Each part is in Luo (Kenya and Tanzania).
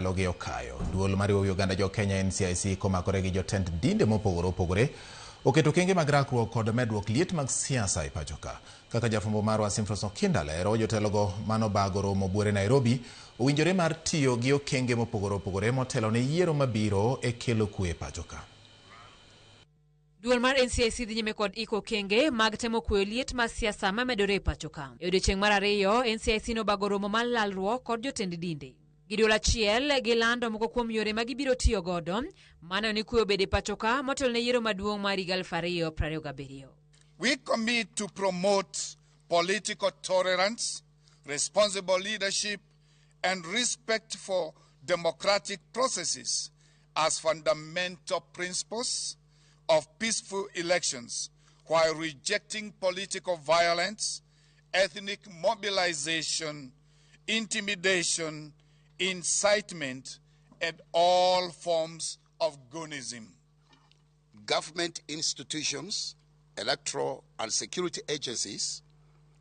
Logi okayo. Duol mariwo wi oganda jo Kenya NCIC komakore gi jotend dinde mopogore opogore oketo okenge mag rakruok kod medruok liet mag siasa e pacho ka. Kaka jafwambo marwa Simfros Okinda lero, jotelogo manobago romo buore Nairobi owinjore mar tiyo gi okenge mopogore opogore motelo ne yiero mabiro e kelo kwe e pacho ka. Duol mar NCIC dhi nyime kod iko okenge mag temo kweyo liet mar siasa mamedore e pacho ka. E odiechieng' mar ariyo, NCIC nobago romo mar lalruok kod jotend dinde. Gi duol achiel, gilando moko kuom yore ma gibiro tiyo godo maneno ni kwe obed e pacho ka motelo ne yiero maduong' mar higa 2027. We commit to promote political tolerance, responsible leadership, and respect for democratic processes as fundamental principles of peaceful elections while rejecting political violence, ethnic mobilization, intimidation, incitement, and all forms of goonism. Government institutions, electoral and security agencies,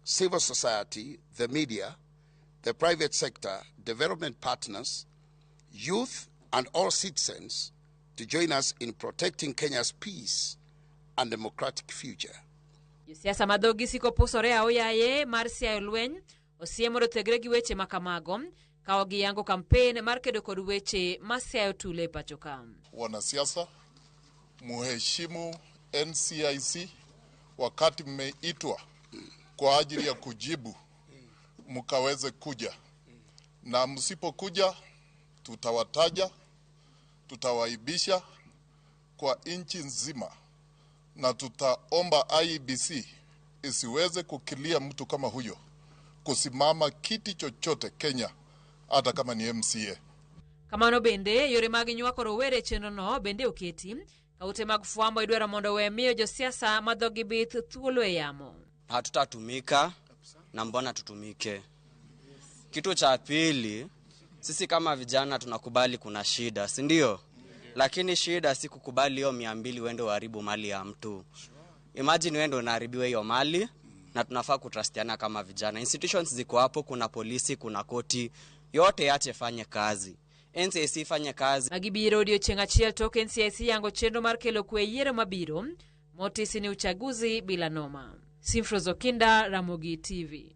civil society, the media, the private sector, development partners, youth, and all citizens to join us in protecting Kenya's peace and democratic future. Josiasa ma dhogi siko pusore aoyaye mar siayo lweny osiem mondo othegre gi weche ma kamago ka giyango kampen mar kedo kod weche ma siayo tule e pacho ka. Wanasiasa, muheshimu NCIC wakati mmeitwa kwa ajili ya kujibu, mkaweze kuja, na msipokuja tutawataja, tutawaibisha kwa nchi nzima, na tutaomba IEBC isiweze kukilia mtu kama huyo kusimama kiti chochote Kenya, hata kama ni MCA. Kamano bende yore mag nywako rowere e chenrono bende oketi ka ute mag fwambo idwaro mondo owe miyo josiasa ma dhogi bith thuolo e yamo. Hatutatumika na mbona tutumike? Kitu cha pili, sisi kama vijana tunakubali kuna shida, si ndio? Lakini shida si kukubali hiyo 200 uende uharibu mali ya mtu. Imagine wewe ndio unaharibiwa hiyo mali na tunafaa kutrustiana kama vijana. Institutions ziko hapo, kuna polisi, kuna koti, yote yache fanye kazi. NCIC ifanye kazi. Magibiro odiochieng' achiel tok NCIC yango chenro mar kelo kwe e yiero mabiro motisi ni uchaguzi bila noma. Simfros Okinda, Ramogi TV.